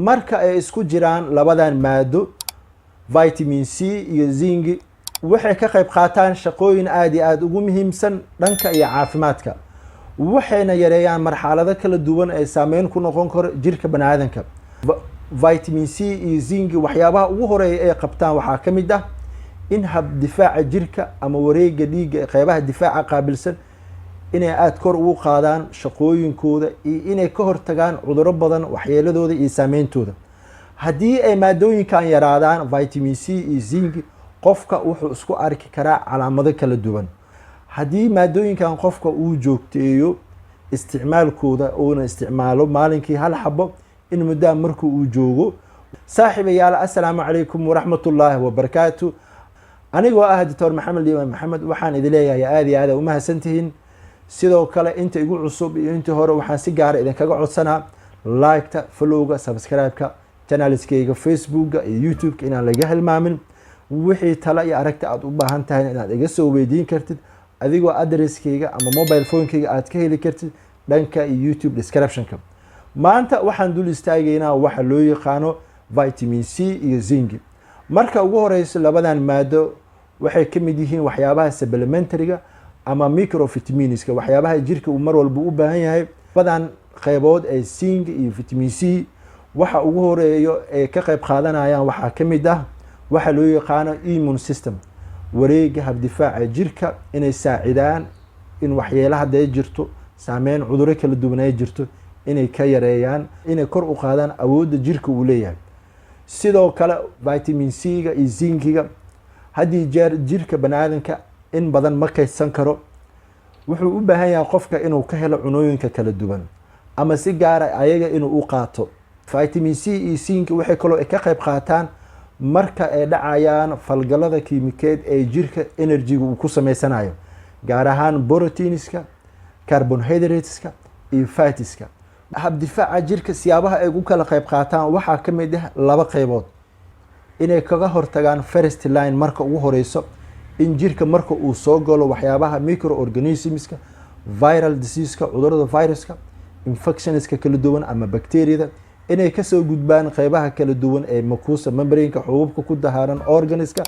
Marka ay isku jiraan labadan maado, vitamin C iyo zinc, waxay ka qayb qaataan shaqooyin aada iyo aada ugu muhiimsan dhanka iyo caafimaadka, waxayna yareeyaan marxalado kala duwan ee saameyn ku noqon karo jirka baniaadanka. Vitamin C iyo zinc waxyaabaha ugu horeeya ay qabtaan waxaa ka mid ah in hab difaaca jirka ama wareega dhiigga ee qeybaha difaaca qaabilsan inay aada kor ugu qaadaan shaqooyinkooda iyo inay ka hortagaan cuduro badan waxyeeladooda iyo saameyntooda. Haddii ay maadooyinkan yaraadaan, vitamin C iyo zinc, qofka wuxuu isku arki karaa calaamado kala duwan. Haddii maadooyinkan qofka uu joogteeyo isticmaalkooda, uuna isticmaalo maalinkii hal xabo in muddaha marka uu joogo. Saaxiibayaal, assalaamu calaykum waraxmatullaahi wabarakaatu. Anigoo ah Doctor Maxamed Liimaan Maxamed, waxaan idin leeyahay aada iyo aada umahadsantihiin. Sidoo kale inta igu cusub iyo intii hore, waxaan si gaara idinkaga codsanaa like-ta, followga, subscribe-ka channelskayga Facebooka iyo YouTube-ka inaan laga hilmaamin. Wixii talo iyo aragta aada u baahan tahay inaad iga soo weydiin kartid adigoo addresskayga ama mobile phonekayga aad ka heli kartid dhanka iyo YouTube descriptionka. Maanta waxaan dul istaagaynaa waxa loo yaqaano vitamin C iyo zinc. Marka ugu horeyso, labadan maado waxay ka mid yihiin waxyaabaha supplementaryga ama microvitaminska, waxyaabaha jirka uu mar walba u baahan yahay. Labadan qeybood ee zinc iyo vitamin C waxa ugu horeeyo ee ka qeyb qaadanayaan waxaa ka mid ah waxa loo yaqaano immune system, wareega habdifaaca jirka, inay saacidaan in waxyeelo hadday jirto, saameyn cuduro kala duwan ay jirto, inay ka yareeyaan, inay kor u qaadaan awoodda jirka uu leeyahay. Sidoo kale vitamin C-ga iyo zinkiga haddii jeer jirka baniaadanka in badan ma kaydsan karo. Wuxuu u baahan yahay qofka inuu ka helo cunooyinka kala duwan ama si gaara ayaga inuu u qaato. Vitamin C iyo zinc waxay kaloo ka qayb qaataan marka ay dhacayaan falgalada kiimikeed ee jirka energyga uu ku sameysanayo, gaar ahaan proteinska, carbohydrateska iyo fatska. Habdifaaca jirka siyaabaha ay u kala qayb qaataan waxaa ka mid ah laba qeybood: inay kaga hortagaan first line, marka ugu horeyso in jirka marka uu soo galo waxyaabaha microorganismska, viral diseaseka, cudurada viruska, infectionska kala duwan ama bacteriada, inay kasoo gudbaan qeybaha kala duwan ee mucosa membraneka, xuububka ku dahaaran organska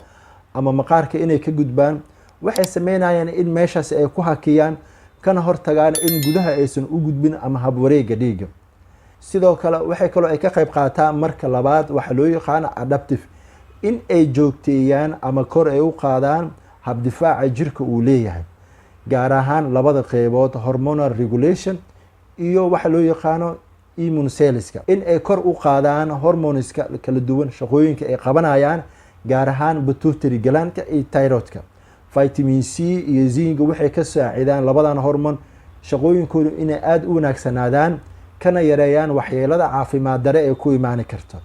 ama maqaarka, inay ka gudbaan. Waxay sameynayaan in meeshaas ay ku hakiyaan kana hortagaan in gudaha aysan u gudbin ama habwareega dhiigga. Sidoo kale waxay kaloo ay ka qayb qaataan marka labaad waxaa loo yaqaano adaptive, in ay joogteeyaan ama kor ay u qaadaan habdifaaca jirka uu leeyahay, gaar ahaan labada qeybood, hormonal regulation iyo waxa loo yaqaano immune cellska, in ay kor u qaadaan hormoneska kala duwan shaqooyinka ay qabanayaan, gaar ahaan pituitary glandka iyo thyroidka. Vitamin C iyo zinc waxay ka saacidaan labadan hormone shaqooyinkoodu inay aada u wanaagsanaadaan, kana yareeyaan waxyeelada caafimaad dare ee ku imaani karta.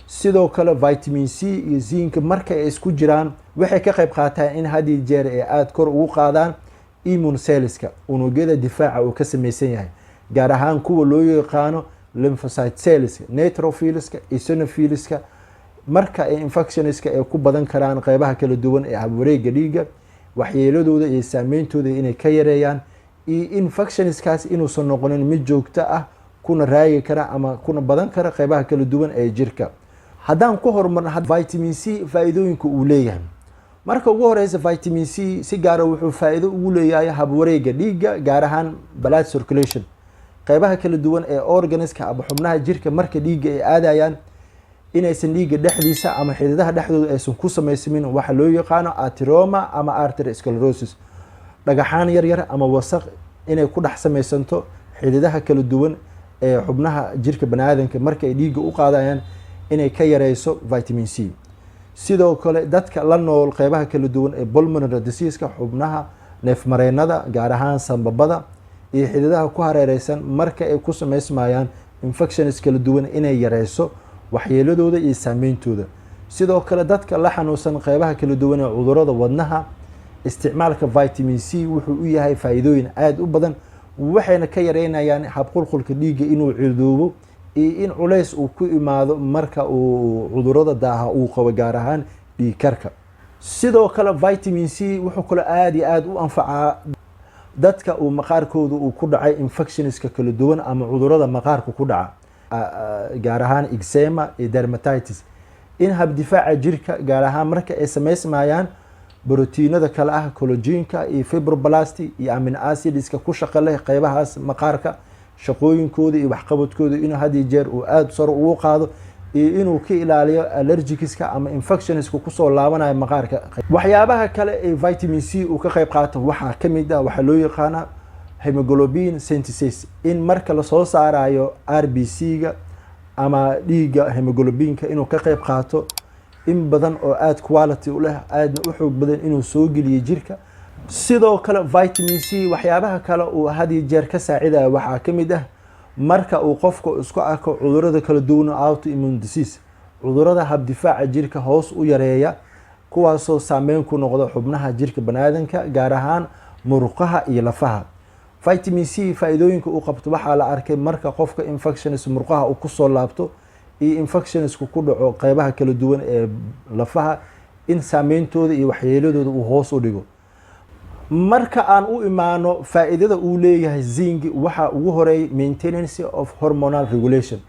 Sidoo kale vitamin C iyo zinc marka ay isku jiraan waxay ka qayb qaataan in had iyo jeer ay aada kor ugu qaadaan immune cellska, unugyada difaaca uu ka sameysan yahay, gaar ahaan kuwa loo yaqaano lymphocyte cellska, neutrophilska, eosinophilska. Marka ay infectionska ay ku badan karaan qeybaha kala duwan ee habwareega dhiigga, waxyeeladooda iyo saameyntooda inay ka yareeyaan, iyo infectionskaas inuusan noqonin mid joogto ah kuna raagi kara ama kuna badan kara qeybaha kala duwan ee jirka. Haddaan ku horumarno vitamin C faa-iidooyinka uu leeyahay, marka ugu horeysa vitamin C si gaara wuxuu faa-iido ugu leeyahay habwareega dhiigga, gaar ahaan blood circulation, qeybaha kala duwan ee organska ama xubnaha jirka. Marka dhiigga ay aadayaan, inaysan dhiigga dhexdiisa ama xididaha dhexdooda aysan ku samaysamin waxa loo yaqaano atheroma ama arteriosclerosis, dhagaxaan yar yar ama wasaq inay ku dhex samaysanto xididaha kala duwan ee xubnaha jirka baniaadanka marka ay dhiigga u qaadayaan, inay ka yareyso vitamin C. Sidoo kale dadka la nool qeybaha kala duwan ee pulmonary diseaseka, xubnaha neefmareennada, gaar ahaan sambabada iyo xididaha ku hareereysan, marka ay ku samaysmayaan infections kala duwan, inay yareyso waxyeeladooda iyo saameyntooda. Sidoo kale dadka la xanuunsan qeybaha kala duwan ee cudurada wadnaha, isticmaalka vitamin C wuxuu u yahay faa-iidooyin aada u badan, waxayna ka yareynayaan habqulqulka dhiigga inuu cidoobo iyo in culays uu ku imaado marka uu cudurada daaha uu qabo, gaar ahaan dhiigkarka. Sidoo kale vitamin C wuxuu kaloo aada iyo aada u anfacaa dadka uu maqaarkooda uu ku dhacay infectionska kala duwan ama cudurada maqaarka ku dhaca. gaar ahaan eczema iyo dermatitis, in habdifaaca jirka, gaar ahaan marka ay samaysmayaan brotiinada kale ah collagenka iyo fibroblast iyo amino acidska ku shaqo leh qeybahaas maqaarka, shaqooyinkooda iyo waxqabadkooda inuu had iyo jeer uu aada sare ugu qaado, iyo inuu ka ilaaliyo allergicska ama infectionska kusoo laabanayo maqaarka. Waxyaabaha kale ee vitamin C uu ka qeyb qaato waxaa kamid ah waxaa loo yaqaana hemoglobin synthesis, in marka lasoo saarayo RBC-ga ama dhiigga hemoglobinka inuu ka qeyb qaato in badan oo aada quality u leh, aadna u xoog badan inuu soo geliyo jirka. Sidoo kale vitamin C waxyaabaha kale uu had iyo jeer ka saacidayo waxaa ka mid ah marka uu qofka isku arko cudurada kala duwan, autoimmune disease, cudurada habdifaaca jirka hoos u yareeya, kuwaasoo saameyn ku noqda xubnaha jirka baniaadanka, gaar ahaan muruqaha iyo lafaha. Vitamin C faa-iidooyinka uu qabto waxaa la arkay marka qofka infections murqaha uu kusoo laabto iyo infectionsku ku dhaco qeybaha kala duwan ee lafaha, in saameyntooda iyo waxyeeladooda uu hoos u dhigo. Marka aan u imaano faa-iidada uu leeyahay zinc, waxaa ugu horeeyay maintenance of hormonal regulation,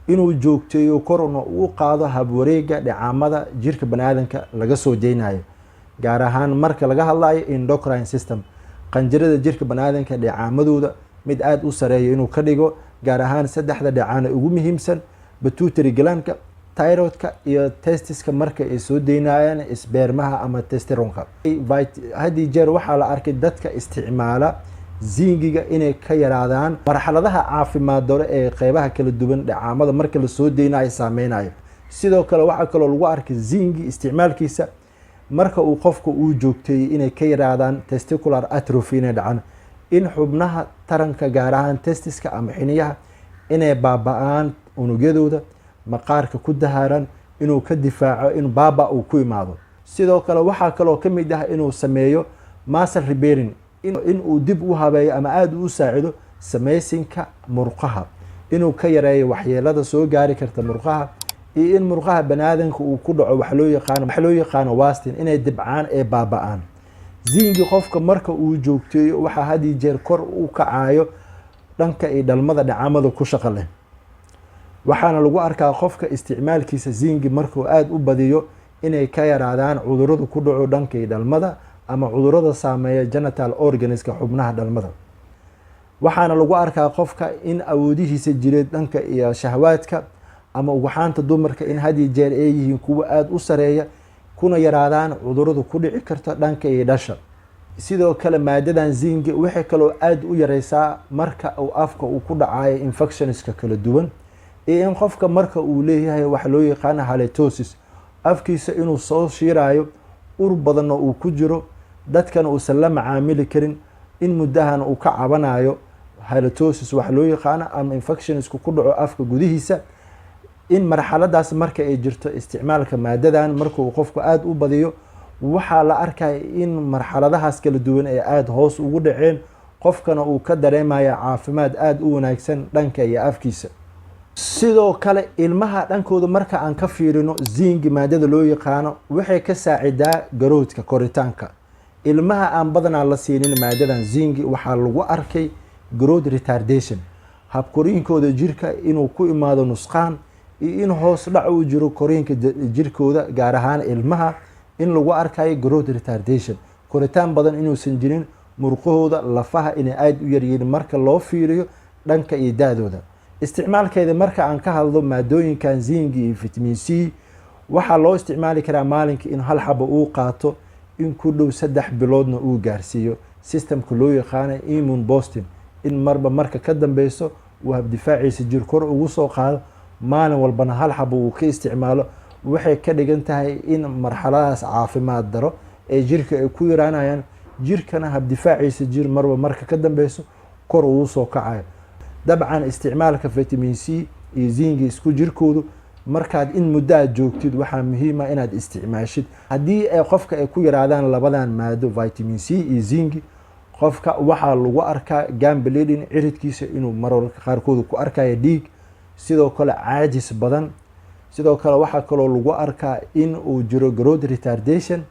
inuu joogteeyo korna u qaado habwareega dhicaamada jirka baniaadanka laga soo deynayo, gaar ahaan marka laga hadlayo endocrine system, qanjirada jirka baniaadanka dhicaamadooda mid aada u sareeyo inuu ka dhigo, gaar ahaan saddexda dhicaana ugu muhiimsan, pituitary glandka, thyroidka iyo testiska, marka ay soo deynayaan spermaha ama testosteronka. Had iyo jeer waxaa la arkay dadka isticmaala zingiga inay ka yaraadaan marxaladaha caafimaad daro ee qeybaha kala duwan dhacaamada marka lasoo deynayo saameynayo. Sidoo kale waxaa kaloo lagu arkay zingi isticmaalkiisa marka uu qofka uu joogteeyey inay ka yaraadaan testicular atrophy, inay dhacaan in xubnaha taranka, gaar ahaan testiska ama xiniyaha, inay baaba-aan unugyadooda maqaarka ku dahaaran, inuu ka difaaco in baaba uu ku imaado. Sidoo kale waxaa kaloo ka mid ah inuu sameeyo muscle repairing, in uu dib u habeeyo ama aada u saacido sameysinka murqaha, inuu ka yareeyo waxyeelada soo gaari karta murqaha, iyo in murqaha baniaadanka uu ku dhaco waxa loo yaqaano wasting, inay dibcaan ee baaba-aan. Zingi qofka marka uu joogteeyo waxaa had iyo jeer kor u kacayo dhanka iyo dhalmada dhacaamada ku shaqo leh. Waxaana lagu arkaa qofka isticmaalkiisa zingi markuu aada u badiyo inay ka yaraadaan cudurada ku dhaco dhanka iyo dhalmada ama cudurada saameeya genital organska, xubnaha dhalmada. Waxaana lagu arkaa qofka in awoodihiisa jireed dhanka iyo shahwaadka ama ugxaanta dumarka in had iyo jeer ay yihiin kuwo aada u sareeya, kuna yaraadaan cudurada ku dhici karta dhanka iyo dhasha. Sidoo kale maadadan zingi waxay kaloo aada u yareysaa marka uu afka uu ku dhacayo infectionska kala duwan, iyo in qofka marka uu leeyahay waxa loo yaqaano halitosis, afkiisa inuu soo shiirayo, ur badanna uu ku jiro, dadkana uusan la macaamili karin, in muddahan uu ka cabanayo halitosis waxa loo yaqaano ama infectionsku ku dhaco afka gudihiisa. In marxaladaas marka ay jirto, isticmaalka maadadan marka uu qofku aada u badiyo, waxaa la arkaya in marxaladahaas kala duwan ay aada hoos ugu dhaceen, qofkana uu ka dareemaya caafimaad aada u wanaagsan dhanka iyo afkiisa. Sidoo kale ilmaha dhankooda marka aan ka fiirino, zingi maadada loo yaqaano waxay ka saacidaa growthka, koritaanka. Ilmaha aan badanaa la siinin maadadan zingi waxaa lagu arkay growth retardation, habkoriinkooda jirka inuu ku imaado nusqaan iyo in hoos dhac uu jiro koriinka jirkooda, gaar ahaan ilmaha in lagu arkayo growth retardation, koritaan badan inuusan jirin, murqahooda, lafaha inay aada u yaryihiin marka loo fiiriyo dhanka iyo da-dooda. Isticmaalkeeda marka aan ka hadlo, maadooyinkan zingi iyo vitamin C waxaa loo isticmaali karaa maalinka in hal xaba uu qaato, in ku dhow 3 biloodna uu gaarsiiyo systemka loo yaqaano immune boosting, in marba marka ka dambeyso uu habdifaaciisa jir kor ugu soo qaado, maalin walbana hal xaba uu ka isticmaalo. Waxay ka dhigan tahay in marxaladahaas caafimaad daro ee jirka ay ku yaraanayaan, jirkana habdifaaciisa jir marba marka ka dambeyso kor ugu soo kacayo. Dabcan isticmaalka vitamin C iyo zingi isku jirkoodu markaad in muddo aad joogtid, waxaa muhiima inaad isticmaashid. Haddii ay qofka ay ku yaraadaan labadan maado, vitamin C iyo zingi, qofka waxaa lagu arkaa gum bleeding, ciridkiisa inuu mararka qaarkooda ku arkayo dhiig, sidoo kale caajis badan. Sidoo kale waxaa kaloo lagu arkaa in uu jiro growth retardation,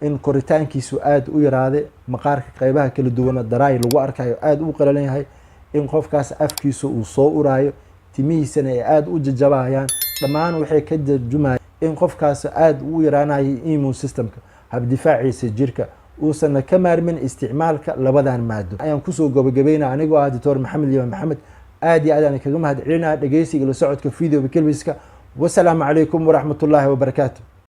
in koritaankiisu aada u yaraaday, maqaarka qeybaha kala duwana dry lagu arkayo, aada u qalalan yahay, in qofkaas afkiisa uu soo uraayo. Timihiisana ay aada u jajabayaan. Dhammaan waxay ka tarjumayaan in qofkaas aada u yaraanayo immune systemka, habdifaaciisa jirka, uusanna ka maarmin isticmaalka labadan maado. Ayaan kusoo gabagabeynaa anigoo ah Doctor Maxamed Liiban Maxamed. Aad iyo aad aan kaga mahad celinaya dhegeysiga, la socodka videoga kelbiska. Wasalaamu calaykum waraxmatullaahi wabarakaatu.